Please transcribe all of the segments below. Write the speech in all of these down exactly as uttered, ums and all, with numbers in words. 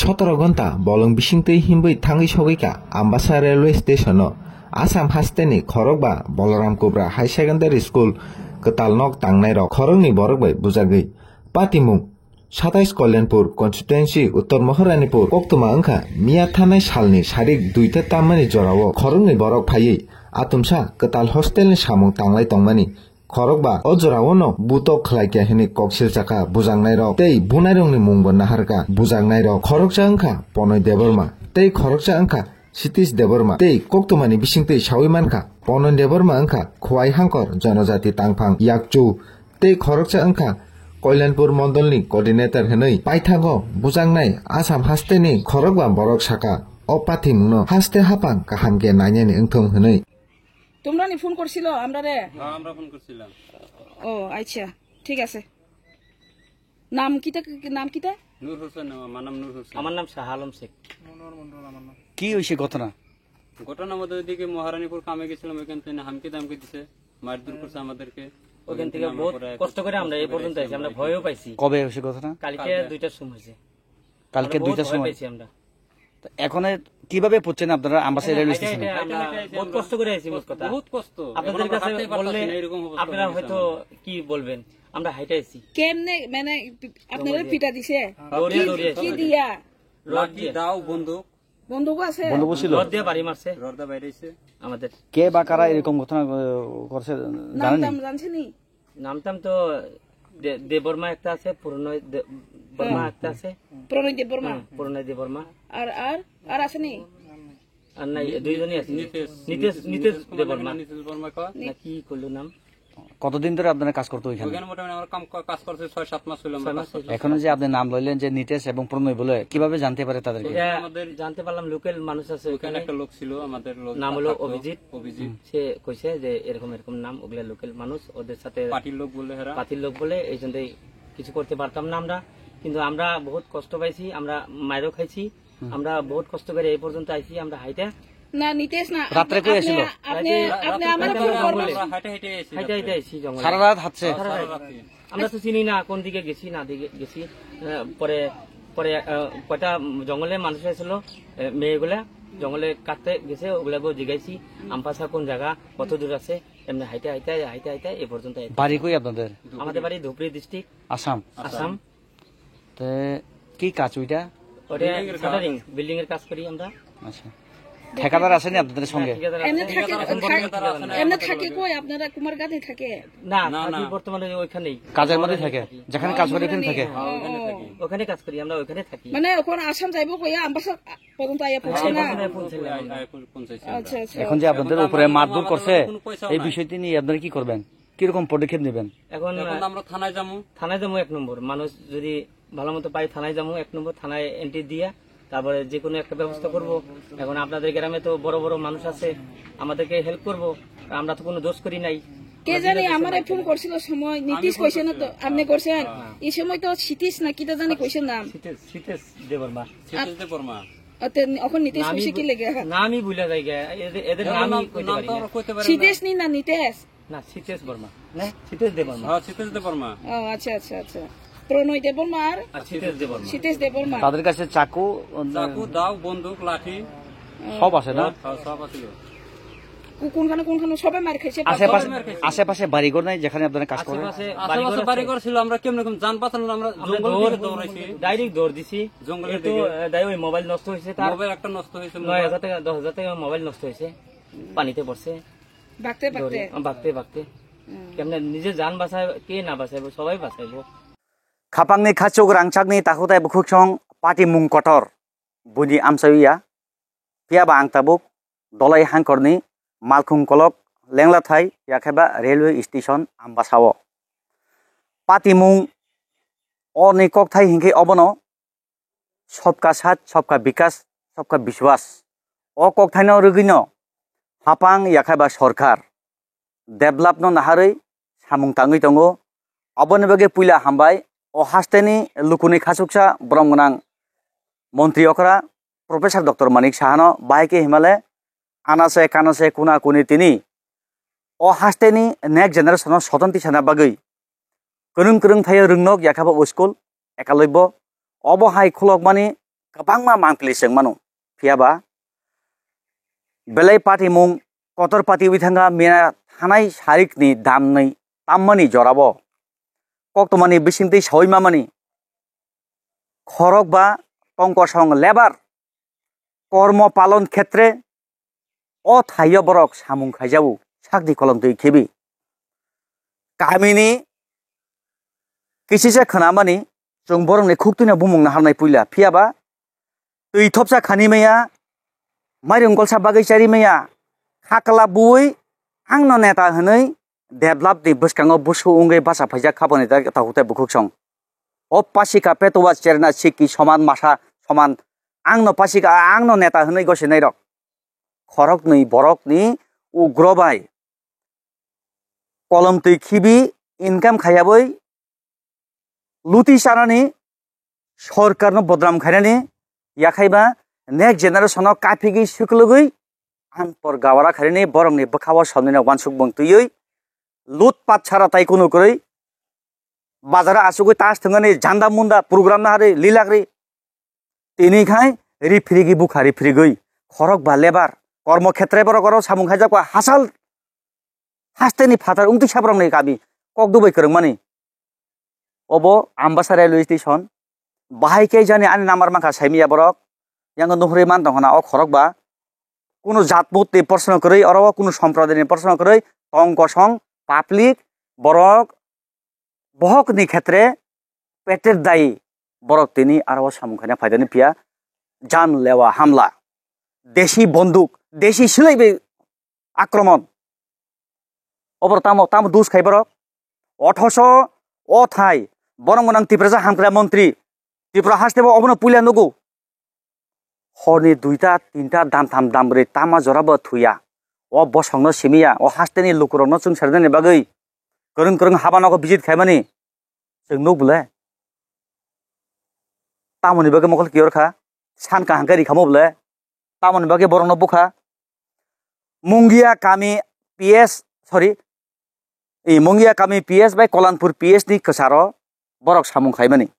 Sotoro ghonta bolong bisingtwi hinwi thangwi sogwi kha Ambasa railway station-o. Assam hasteni khorokba Balaram Kubra High Secondary School kwtal nok tangnairok khoroknwi borok bai bujagwi. Patimung, satais Kalyanpur constituency, Uttor Maharanipur koktwma wngkha. Miya thanai salni sarik duita tammani jorao khoroknwi borok phaiwi atumsa kwtal hostelni samung tanglai tongmani. Khorokba o jorao no butok khlai kha hwnwi koksil chakha bujaknairok tei bunairokni mungbo naharkha bujaknairok. Khoroksa wngkha Ponoi Debbarma tei khoroksa wngkha Sitish Debbarma tei koktwmani bisingtwi sawi mankha Ponoi Debbarma wngkha Khowai Hangkor Jonojati Tangphang Yakchu tei khoroksa wngkha Kalyanpur mondolni coordinator hwnwi. Paithago bujaknai Assam hasteni khorokba borok sakha o patimungno haste hapang kaham khe nainani wngthong hwnwi. তোমরা নি ফোন করছিল আমরারে? হ্যাঁ, আমরা ফোন করছিলাম। ও আচ্ছা, ঠিক আছে। নাম কিতা, নাম কিতা? নূর হোসেন, আমার নাম নূর হোসেন। আমার নাম শাহ আলম শেখ। কি হয়েছে ঘটনা? ঘটনা আমাদের ওইদিকে মহারানীপুর কামে গেছিলাম, ওইখান থেকে হামকি দামকি দিছে, মারধর করছে আমাদেরকে। ওখান থেকে আমরা বহুত পরে কষ্ট করে আমরা এই পর্যন্ত আইছি, আমরা ভয়ও পাইছি। কবে হয়েছে ঘটনা? কালকে কালকে। দুইটার সময় হয়েছে। কালকে আমরা বহুত দুইটার ভয় সময়। পাইছি আমরা। তো এখন কিভাবে পড়ছেন আপনারা আম্বাসা রেলওয়ে স্টেশনে? আমরা বহুত কষ্ট করে আইছি, মোট কথা। বহুত কষ্ট। আপনাদের কাছে বললে আপনারা হয়তো কি বলবেন? আমরা হাইটে আইছি। কেমনে, মানে, আপনারা পিটা দিছে? দৌড়িয়ে দৌড়িয়ে কি দিয়া? রড লাঠি, দিয়ে। দাও, বন্দুক। বন্দুকও আছে? বন্দুকও ছিল? রড দিয়ে বাড়ি মারছে। রড দিয়ে বাইরে এসে। আমাদের। কে বা কারা এরকম ঘটনা, আহ, করছে, নাম জানেন? টাম জানছেনি? নাম টাম তো দে-, দেববর্মা একটা আছে, প্রণয় দে-, বর্মা হুম। একটা আছে। প্রণয় দেববর্মা? হুম, প্রণয় দেববর্মা। আর, আর, আর আছেনি? আর নাই, দুইজনই আছে। নিতেশ। নিতেশ, নিতেশ নিতেশ কুমার দেববর্মা। নাকি নিতেশ বর্মা কয়? না কি করলো নাম? কতদিন ধরে আপনারা কাজ করতে ওইখানে? ওইখানে মোটামুটি আমরা কাম ক-, কাজ করছে ছয় সাত মাস হইলো আমরা ছয় কাজ মাস করছি। হইলো। এখন যে আপনি নাম লইলেন যে নিতেশ এবং প্রণয় বলে, কিভাবে জানতে পারে তাদেরকে? এটা আমাদের জানতে পারলাম লোকাল মানুষ আছে ওইখানে ওখানে। একটা লোক ছিল আমাদের লোক নাম হলো থাকতো, অভিজিৎ। অভিজিৎ। সে কইছে যে এরকম এরকম নাম, ওগুলা লোকাল মানুষ, ওদের সাথে পার্টির লোক বলে হেরা। পার্টির লোক বলে, এই জন্যই কিছু করতে পারতাম না আমরা। কিন্তু আমরা বহুত কষ্ট পাইছি, আমরা মাইরও খাইছি, হুম। আমরা বহুত কষ্ট করে এই পর্যন্ত আইছি, আমরা হাইটা। না, নিতেশ না, রাত্রে আপনি, কই আপনি, ছিল? আপনি, রাতে, আপনি রাতে আমার রাতে ফোন আমরা করবেন। হাইটে হাইটে আইছি হাইটে রাত্রে। হাইটে আইছি জঙ্গলে। সারা রাত হাঁটছে? সারা রাত। সারা রাত। আমরা তো চিনি না কোন দিকে গেছি, না দিকে গেছি। আহ, পরে, পরে, আহ, কয়টা জঙ্গলে মানুষ এসেছিল, আহ, মেয়েগুলা জঙ্গলে কাটতে গেছে, ওগুলাকেও জিজ্ঞাসি, আমপাসা কোন জায়গা, কত দূর আছে, এমনি হাইটে হাইটে, হাইটে হাইটে এ পর্যন্ত আইছি। বাড়ি কই আপনাদের? আমাদের বাড়ি ধুবড়ী ডিস্ট্রিক্ট। আসাম? আসাম। তে কি কাজ ওইটা? ওটা বিল্ডিং এর কাজ। শাটারিং, বিল্ডিং এর কাজ করি আমরা। আচ্ছা। ঠিকাদার আছেনি আপনাদের সঙ্গে? হ্যাঁ, ঠিকাদার এমনি আছে। থাকে, এখন বর্তমানে থাক-, ঠিকাদার নাই। এমনি থাকে কই? আপনারা কুমারঘাটে থাকে? না, না, আমি না। বর্তমানে ওইখানেই। কাজের মধ্যে থাকে? যেখানে কাজ করে ওখানে থাকে? ও, ও। ওখানে কাজ করি, আমরা ওইখানে থাকি। মানে এখন আসাম যাইবো কইয়া আমবাসা পর্যন্ত আইয়া পৌঁছে হ্যাঁ, না? এখানে পৌঁছে না। আয়, আয়, পৌঁছে। আচ্ছা, আচ্ছা। এখন যে আপনাদের উপরে মারধর করছে, কোনো পয়সাও এই নাই। বিষয়টি নিয়ে আপনারা কি করবেন? কিরকম পদক্ষেপ নেবেন? এখন, এখন আমরা থানায় যাবো। থানায় যাবো এক নম্বর। মানুষ যদি ভালো মতো পাই থানায় যাবো এক নম্বর, থানায় এন্ট্রি দিয়া তারপরে যে কোনো একটা ব্যবস্থা করব। এখন আপনাদের গ্রামে তো বড় বড় মানুষ আছে, আমাদেরকে হেল্প করব, আমরা তো কোনো দোষ করি নাই। কে জানি আমারে ফোন করছিল সময়, নীতিশ কইছে না তো, আপনি করছেন? হ্যাঁ। এই সময় তো সতীশ না কিতা জানি কইছে নাম। সতীশ, সতীশ দেববর্মা। সতীশ দেববর্মা। আ, তে এখন নীতিশ নামই কইছে কি বু-, লেগে? নামই ভুলে যাই গে। এদের, এদের এদের নামই নাম, কইতে নাম পারি তো না। আমরা কইতে পারি না। সতীশ নি না নীতিশ? না, সীতেশ বর্মা। না, সীতেশ দেববর্মা। হ্যাঁ, সীতেশ দেববর্মা। ও, আচ্ছা, আচ্ছা, আচ্ছা। প্রণয় দেববর্মা আর আর সীতেশ দেববর্মা। সীতেশ দেববর্মা। তাদের কাছে চাকু, উম, চাকু, দাও, বন্দুক, লাঠি। ও। সব আছে না? হ্যাঁ, সব আছিল। কো-, কোনখানে, কোনখানে সবাই মার খাইছে? আশেপাশে, সবাই মার খাইছে। আশেপাশে বাড়িঘর নাই যেখানে আপনারা কাজ করেন? আশেপাশে আশেপাশে বাড়িঘর আছে। বাড়িঘর ছিল, আমরা কেমনে কেমন জান বাঁচানোর আমরা আমরা জঙ্গলের দৌড়-, দিকে দৌড়াইছি। ডাইরেক্ট দৌড় দিছি। জঙ্গলের একটু, দিকে। আহ, দাই ওই মোবাইল নষ্ট হয়েছে তার। মোবাইল একটা নষ্ট হয়েছে, নয় হাজার মোবাইল। টাকা, দশ হাজার টাকা মোবাইল নষ্ট হয়েছে। পানিতে পড়ছে। বাঁকতে বাঁকতে। দৌড়ে, বাঁকতে বাঁকতে। হুম। কেমনে নিজে জান বাঁচায়, কে না বাঁচাইবো, সবাই বাঁচাইবো। Khapangni khachuk rangchakni takhutai bukhuksong pati mung kotor, buini amchai ya. Phiya ba ang tabuk Dolai hangkorni malkhung kolok Lenglathai, yakheba railway station Ambasao. Pati mung oni kokthai hinkhe obono Sabka Saath, Sabka Vikas, Sabka Vishwas. O kokthaino rwgwino hapang yakheba sorkar developno naharwi samung tangwi tongo. Aboni bagwi puila hambai o hasteni lukuni khachuksa borom gwnang montri okra Professor Doctor Manik Sahano bahai khe himale anase kanase kuna kuni tini o hasteni next generation-o soton tisana bagwi kwrwng kwrwng thaio rwngnok yakhabo o school ekaloibo obo hai khulokmani kwbangma mantli chwng mano. Phiya ba belai patimung kotor pati wngwi thangkha, mena thanai sarikni damni tammani jorabo koktwmani bisingtwi saui mamani khorok ba tongkosong lebar kormo palon khetre o thaio borok samung khaijago sakni kolomtwi khibi. Kamini kisisa khwnamani chwng borokni khuktwino bumungno harnai puila. Phiya ba twi thopsa khani maya, mairum golsa bagwi chari maya, khakla bui angno neta hwnwi developni bwskango busu wngwi bacha phaijak khaboni ta-, takhuk tei bukhuk song. O pasika petuwa cherna sikki soman masa soman angno pasika, angno neta hwnwi gosinai rok. Khoroknwi borokni ugro bai kolomtwi khibi income khayabwi luti sanani, sorkarno bodnam khainani, yakhaiba next generation-o kaphigwi swklwgwi ampor gawara khainani borokni bwkhao somnino uansukmung twiwi lut pat sara tai kunu kwrwi bazaro asugwi tas thwngani janda munda program naharwi lilakri tini khai riphrigwi bukha riphrigwi khorok ba lebar kormo khetre borok oro samung khaijak ba hasal hasteni phatar wngtwi sabrokni kami kok dubai kwrwngmani. Obo Ambasa railway station. Bahai khe jani ani number mankha saimiya borok. Yang nuhuri man tongkhana o khorok ba. Kunu jat mut ni proshno kwrwi, oro o kunu somproday ni proshno kwrwi. Tong kosong, public, borok, bohok ni khetre peter dai borok tini aro o samung khaina phaidani phiya. Jan lewa hamla. Desi bonduk, desi silai bai akromon. Obor tamo, tamo dus khai borok. Othoso o thai borok gwnang Tiprasa hamkrai montri. Tripura haste bo obono puila nugo. Horni duita, tinta, dam tham, dam brwi tama jora bo thuya. O bosongno simiya, o hasteni lukurokno chwng sarnani bagwi kwrwng kwrwng haba nogo visit khaimani. Chwng nuk bole. Tamoni bagwi mokol kiyor kha. San kaham khe ri khamo bole. Tamoni bagwi borokno bukha. Mungia kami P S, sorry, i Mungia kami P S bai Kolanpur P S ni kwcharo borok samung khaimani.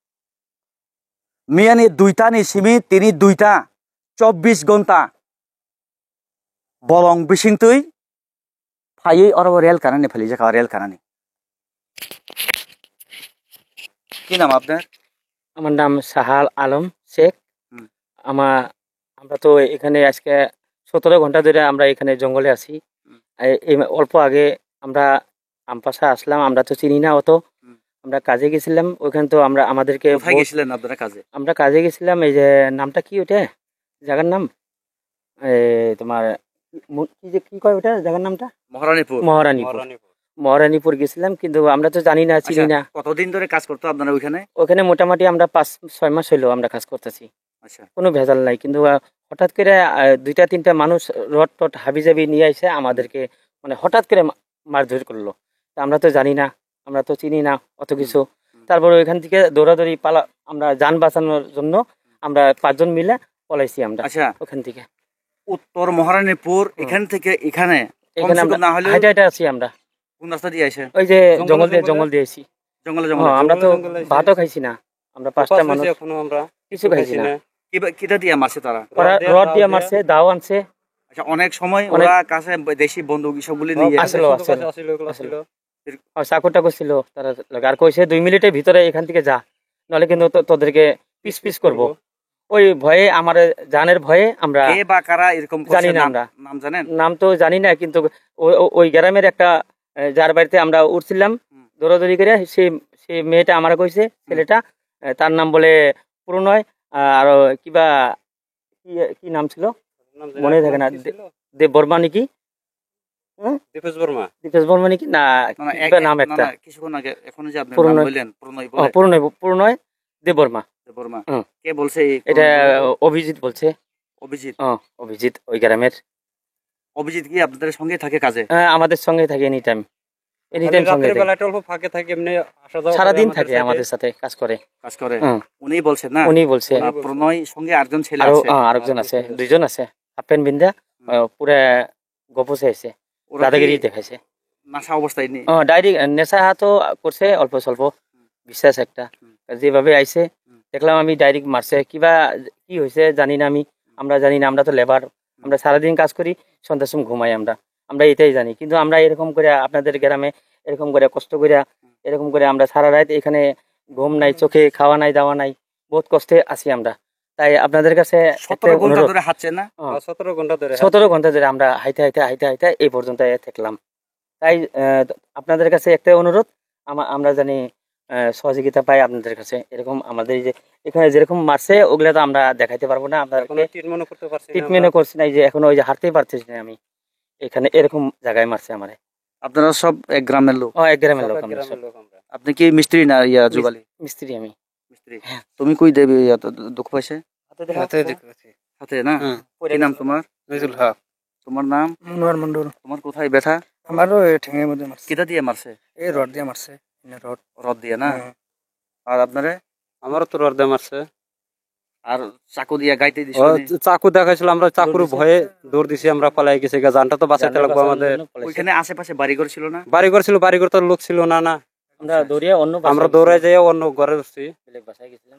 Miyani duita ni simi tini duita, chobbish gonta bolong bisingtwi phaiwi oro rel kanani phalijak, rel kanani. কি নাম আপনার? আমার নাম সাহাল আলম শেখ। হুম। আমা-, আমরা তো এখানে আজকে সতেরো ঘন্টা ধরে আমরা এখানে জঙ্গলে আছি। হুম। এ-, এই অল্প আগে আমরা আমপাশা আসলাম, আমরা তো চিনি না অত। হুম। আমরা কাজে গেছিলাম, ওখানে তো আমরা আমাদেরকে কোথায় বহুত গেছিলেন আপনারা কাজে? আমরা কাজে গেছিলাম, এই যে নামটা কি ওটা? জায়গার নাম? এই তোমার মু-, কি যে, কি কয় ওটা জায়গার নামটা? মহারানীপুর। মহারানীপুর। মহারানীপুর। মহারানীপুর গেছিলাম, কিন্তু আমরা তো জানি না, চিনি আচ্ছা, না। কতদিন ধরে কাজ করতো আপনারা ওইখানে? ওখানে মোটামুটি আমরা পাঁচ ছয় মাস হইলো আমরা কাজ করতেছি। আচ্ছা। কোনো ভেজাল নাই, কিন্তু, আহ, হঠাৎ করে, আহ, দুইটা তিনটা মানুষ রড টড হাবিজাবি নিয়ে এসে আমাদেরকে, মানে, হঠাৎ করে মা-, মারধর করলো। তা আমরা তো জানি না, আমরা তো চিনি না অত হুম, কিছু। হুম। তারপরে ওইখান থেকে দৌড়াদৌড়ি পালা, আমরা যান বাঁচানোর জন্য আমরা পাঁচজন মিলে পলাইছি আমরা আচ্ছা। ওখান থেকে। উত্তর মহারানীপুর হুম। এখান থেকে এখানে এখানে কমসে আমরা কম না হলেও হাইটে হাইটে আছি আমরা। কোন রাস্তা দিয়ে আসেন? ওই যে জঙ্গলে, জঙ্গল দিয়ে, জঙ্গলে। জঙ্গল দিয়ে আসি। জঙ্গলে, জঙ্গলে। হ্যাঁ, আমরা তো জঙ্গলে, জঙ্গলে আসি। ভাতও খাইছি না। আমরা পাঁচটা উপাস মানুষ। রয়েছি এখনো আমরা। কিছু কিছু খাইছি খাইছি না। না। কিবা-, কিটা দিয়া মারছে তারা? ওরা রড দিয়া, রড দিয়া মারছে, দাও আনছে। আচ্ছা, অনেক সময় অনেক ওরা কাছে দেশি বন্দুক এসবগুলি নিয়ে আসলো, বন্দুক আসলো, আসলো, ওগুলো আসলো। আসলো। আর চাকু টাকু ছিল তারা লগে। আর কইছে, "দুই মিনিটের ভিতরে এখান থেকে যা, নাহলে কিন্তু তো-, তোদেরকে পিস পিস করবো।" ওই ভয়ে, আমার জানের ভয়ে আমরা কে বা কারা এরকম করছে জানি না নাম, আমরা। নাম জানেন? নাম তো জানি না, কিন্তু ও-, ও-, ওই গ্রামের একটা, এ, যার বাড়িতে আমরা উঠছিলাম, হুম। দৌড়াদৌড়ি করে, সেই, সেই মেয়েটা আমার কইছে, হুম। ছেলেটা, এ, তার নাম বলে প্রণয়, আ-, আরো কিবা, কি, কি নাম ছিল? নাম জানি মনে না, থাকে না। কি দে-, ছিল? দেববর্মা নাকি? হুম? দীপেশ বর্মা। দীপেশ বর্মা নাকি? না, না, না, কিবা এক-, নাম না, একটা। না, কিছুক্ষণ আগে, এখন যে আপনি নাম প্রণয়। বললেন, প্রণয় ও, বলে। প্রণয়, প্রণয় দেববর্মা। দেববর্মা। হুম। কে বলছে এই এটা প্রণয় বলে? অভিজিৎ বলছে। অভিজিৎ? ও, অভিজিৎ, ওই গ্রামের। অভিজিৎ কি আপনাদের সঙ্গে থাকে কাজে? হ্যাঁ, আমাদের সঙ্গে থাকে এনি টাইম। এনি খালি টাইম সঙ্গে রাতের থাকে। বেলাটা অল্প ফাঁকে থাকে, এমনি আসা যাওয়া করে সারাদিন আমাদের থাকে সাথে। আমাদের সাথে, কাজ করে। কাজ করে? হুম। উনিই বলছেন না? উনিই বলছে। আহ, প্রণয় সঙ্গে আরজন ছেলে আরো, আছে? হ্যাঁ, আরকজন আছে, আরকজন আছে। দুইজন আছে। হাফ প্যান্ট বিন্দা, হুম। আহ, পুরা গপসে আছে। ওরা কি দাদাগিরি দেখাইছে। নাশা অবস্থায় নেই? ও, ডাইরেক্ট নেশা তো করছে অল্প স্বল্প, হুম। বিশ্বাস একটা। হুম। যেভাবে আইছে, হুম। দেখলাম আমি ডাইরেক্ট মারছে। কিবা কি হয়েছে জানি না আমি, আমরা জানি না, আমরা তো লেবার, আমরা সারাদিন কাজ করি, সন্ধ্যার সময় ঘুমাই আমরা, আমরা এটাই জানি। কিন্তু আমরা এরকম করে আপনাদের গ্রামে এরকম করে কষ্ট করে, এরকম করে আমরা সারা রাত এখানে ঘুম নাই, চোখে খাওয়া নাই, দাওয়া নাই, বহুত কষ্টে আছি আমরা। তাই আপনাদের কাছে একটা সতেরো ঘন্টা অনুরোধ। ধরে হাঁটছে না? হ্যাঁ। হ্যাঁ, সতেরো ঘন্টা ধরে হাঁটছে। সতেরো ঘন্টা ধরে আমরা হাইতে হাইতে, হাইতে হাইতে এই পর্যন্ত এ থাকলাম। তাই, আহ, আপনাদের কাছে একটা অনুরোধ, আমা-, আমরা জানি, আহ, সহযোগিতা পাই আপনাদের কাছে। এরকম আমাদের এই যে এখানে যেরকম মারছে, ওগুলা তো আমরা দেখাইতে পারবো না আপনাদেরকে। এখনো ট্রিটমেন্টও করতে পারছি না ট্রিটমেন্টও আমরা। করছি না, এই যে এখনো ওই যে হাঁটতেই পারতেছি না আমি। এখানে এরকম জায়গায় মারছে আমারে। আপনারা সব এক গ্রামের লোক? ও, এক গ্রামের সব লোক এক আমরা গ্রামের সব। লোক আমরা। আপনি কি মিস্ত্রি না ইয়া মিস-, জুগালি? মিস্ত্রি আমি। মিস্ত্রি। হ্যাঁ। তুমি কই দেবে ইয়া তো দু-, দুঃখ পাইছে? হাতে দেখা হাতে আছে। দেখো। হাতে না? হ্যাঁ। কি নাম তোমার? নজরুল হক। তোমার নাম? মনোয়ার মণ্ডল। তোমার কোথায় ব্যথা? আমারও এই ঠ্যাঙের মধ্যে মারছে। কিটা দিয়ে মারছে? এই রড দিয়ে মারছে। এনে রড। রড দিয়ে না? হ্যাঁ। আর আপনারে? আমারও তো রড দিয়ে মারছে। আর চাকু দিয়ে গাইতে দিছিল ও, নি? চাকু দেখাইছিল, আমরা চাকুর দৌড় দিছে? ভয়ে দৌড় দিছি, আমরা পালাই গেছি গা, জানটা তো বাঁচাইতে জানটা লাগবো বাঁচানোর আমাদের। জন্য পালাইছে। ওইখানে আশেপাশে বাড়িঘর ছিল না? বাড়িঘর ছিল, বাড়িঘর তো লোক ছিল না, না। আমরা দৌড়িয়ে অন্য আমরা বাসায় দৌড়ায় গেছিলাম। যাই অন্য ঘরে উঠছি। বেলেগ বাসায় গেছিলাম।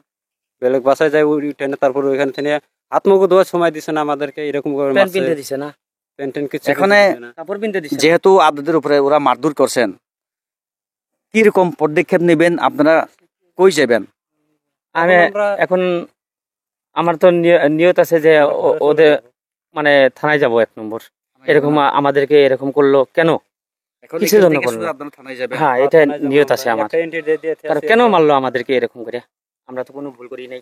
বেলেগ বাসায় যাই উঠে না, তারপর ওইখান থেকে হাত মুখ ধোয়ার সময় দিছে না আমাদেরকে, এরকম করে প্যান্ট মারছে। পিনতে দিছে না। প্যান্ট ট্যান্ট কিচ্ছু এখানে পিনতে দিছে না। কাপড় পিনতে দিছে না। যেহেতু আপনাদের উপরে ওরা মারধর করছেন, কি রকম পদক্ষেপ নেবেন আপনারা, কই যাবেন? আমি এখন আমরা এখন আমার তো নিয়-, নিয়ত আছে যে ও-, ওদের মানে থানায় যাব এক নম্বর। থানায় এরকম যাবেন? আ-, আমাদেরকে এরকম করলো কেন? এখন কিসের এখান জন্য থেকে করলো? শুধু আপনারা থানায় যাবেন? হ্যাঁ, হ্যাঁ, এটা থানায় যাবো নিয়ত আমরা। আছে আমার। একটা এন্ট্রি দিয়ে, দিয়ে কারণ আছে কেন আমরা। মারলো আমাদেরকে এরকম করে? আমরা তো কোনো ভুল করি নাই।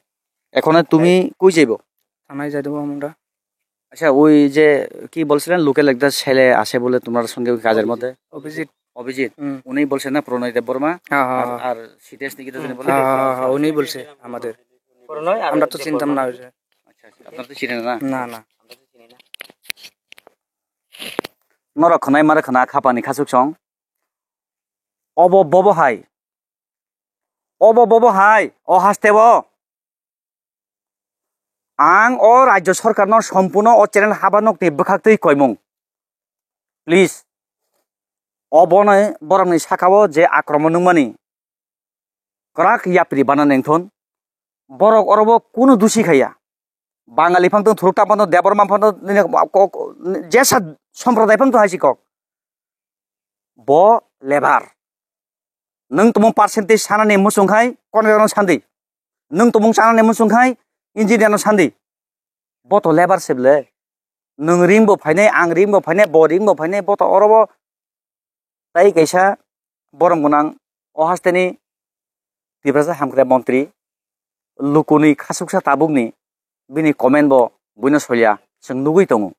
এখন তুমি কই যাইবো? থানায় যাই দেবো আমরা। আচ্ছা, ওই যে কি বলছিলেন, লোকাল একটা ছেলে আছে বলে তোমার সঙ্গে ওই কাজের মধ্যে? অভিজিৎ। অভিজিৎ? হুম। উনি বলছেন না, প্রণয় দেববর্মা? হ্যাঁ, হ্যাঁ, আর, হ্যাঁ। আর সিতেশ নাকি তা জানি বলে? হ্যাঁ, হ্যাঁ, হ্যাঁ, উনি বলছে আমাদের। প্রণয় আর আমরা তো চিনতাম না ওই যে। আচ্ছা, আচ্ছা, আপনারা তো চিনেন না? না, না। Norok khwnai mare khwna khapani khasuk song. Obo bobo hai. Obo bobo hai. O haste bo. Ang o rajyo sorkar no sompuno o channel haba nokni bwkhak twi koimung. Please. Obo nai borokni saka o je akromon nungmani. Kwrak yapri bana nengthon. Borok oro bo kunu dusi khaya. Bangali phang tong thuruk tang phano Debbarma phano nini ko-, ko-, jesa somprodai phang to hai si kok. Bo lebar. Nwng tumung percentage sanani muchung khai contractor no sandi. Nwng tumung chanani muchung khai engineer no sandi. Bo to lebar se ble. Nwng ring bo phainai, ang ring bo phainai, bo ring bo phainai, bo to oro bo Tai kaisa borom gwnang o hasteni Tiprasa hamkrai montri lukuni khasuksa tabukni bini comment bo buino solia chwng nugwi tongo.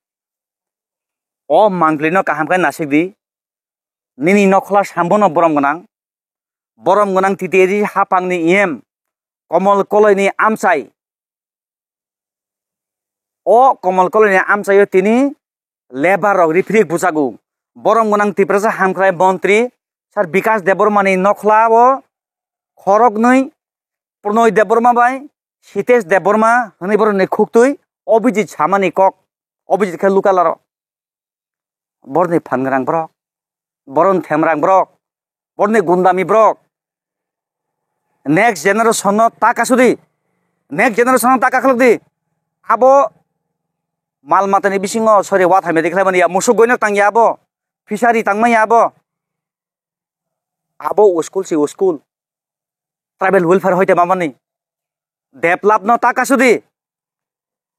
O mangpli no kaham khe nasik di, nini nokhla sambo no borom gwnang, borom gwnang titeri hapangni E M Komol Koloini amchai. O Komol Koloini amchaio tini lebar rok riphirik buchago. Borom gwnang Tiprasa hamkrai montri Sir Bikas Debbarmani nokhla o khoroknwi Pranay Debbarma bai Sitesh Debbarma hwnwi borokni khuktwi Abhijit samani kok. Abhijit khe local aro. Borni phan gwnang borok, boroni themrang borok, borni gundami borok. Next generation no ta kasudi, next generation no ta kakhwlwk di. Abo mal matani bisingo sori wathaimedi khlaimani ya, musuk goino tangya abo, fishery tangmanya abo. Abo uskul si uskul. Tribal welfare hoite mamani. Develop no ta kasudi.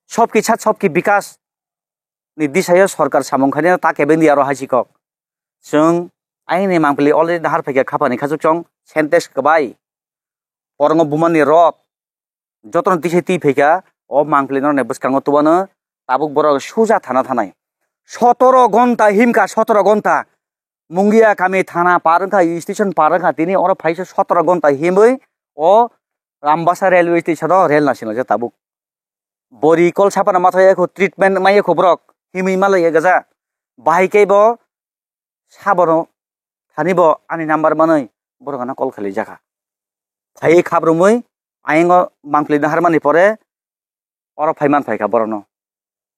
Sobki sat sobki bikas ni disayo sorkar samung khainai ta kebeng di aro hai si kok. Chwng aini mangpili already nahar phaikha khapani khachuk chong Sentex kwbai. Porongo bumani rot. Jotono tisai twi phaikha, o mangpili norokni bwskango tubano tabuk borok suja thana thanai. Sotoro gonta himkha, sotoro gonta. Mungia kami thana par wngkha, station par wngkha, tini oro phaisa sotoro gonta himwi o Rambasa railway station o rel nasinajak tabuk. Bori kol sapana mathai ekho treatment maya kho borok himwi malai gaja. Bahai khe bo Sabono thani bo ani number manwi borok ano call khailaijak kha. Phaiwi khabrumwi ayang o mangpili naharmani pore oro phaiman phaikha borokno.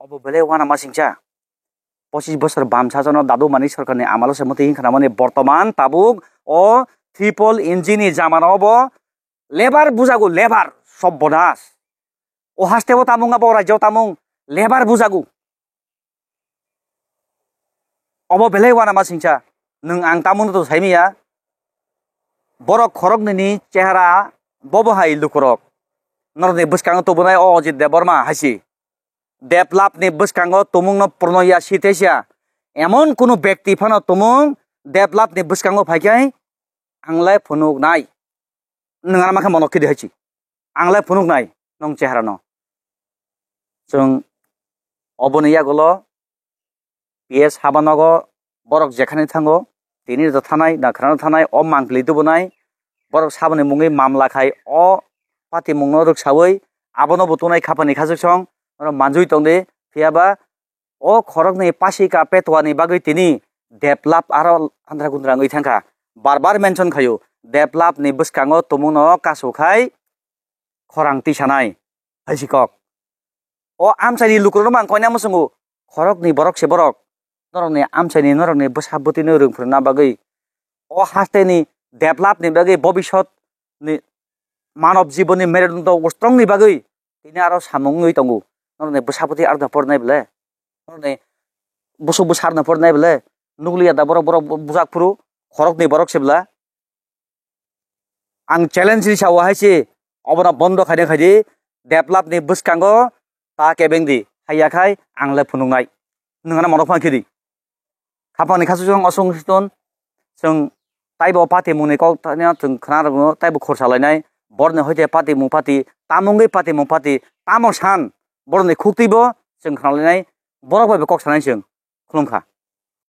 Obo belai uanama singcha. Pochis bosor bam sajono Dadu Manik Sarkarni amalo se mwtwi wngkha namani bortoman tabuk o triple engine ni jamano obo Lebar bujago, lebar, sobbonas. O haste o tamung abo rajyo tamung, lebar bujago. Obo belai uanama singcha, nwng ang tamungno to saimiya. Borok khoroknwini chehara bobo hai lukurok. Norokni bwskango tubunai o Ajit Debbarma haisi. Developni bwskango tumungno purnoya sitesia. Emon kunu bekti phano tumung developni bwskango phaikhai ang lai phunuknai. Nwng ano makha monok kidi haichi. Ang lai phunuknai nong cheharano. Chwng oboni yagulo P S habanogo borok jekhani thango, tini rwthanai, nakhrano thanai, o mangpili tubunai, borok saboni mungwi mamla khai o patimungno rwksawi abono bo tunai khapani khachuk song, oro manjui tongdi, phiyaba o khoroknwi pasika petwani bagwi tini develop aro andra gundra wngwi thangkha. Bar bar mention khaio, developni bwskango tumungno kasu khai khorang tisanai, hai si kok. O amchaini lukurokno mang koina mwswngo, khoroknwi borok se borok. Norokni amchaini, norokni bwsa bwtwino rwng phwrwngna bagwi, o hasteni developni bagwi, bobisotni manob jibonni merudondo ustrongni bagwi tini aro samung wngwi tongo. Norokni bwsa bwtwi arda pornai bwle? Norokni busuk bwsa arda pornai bwle? Nukliya da borok, borok bujak phuru khoroknwi borok se bwla? Ang challenge ri sao hai se, obono bondo khaina khaidi, developni bwskango ta kebeng di, haiya khai ang le phunuknai. Nwng ano monok phang khidi. Khapangni khasuk song osong siton, chwng taibo patimungni kok thani chwng khna rwgo, taibo khorsa lainai, borni hoite patimung pati, tamungwi patimung pati, tamo san, borni khuktibo chwng khna lainai, borok bai bo kok sanai chwng khulumkha.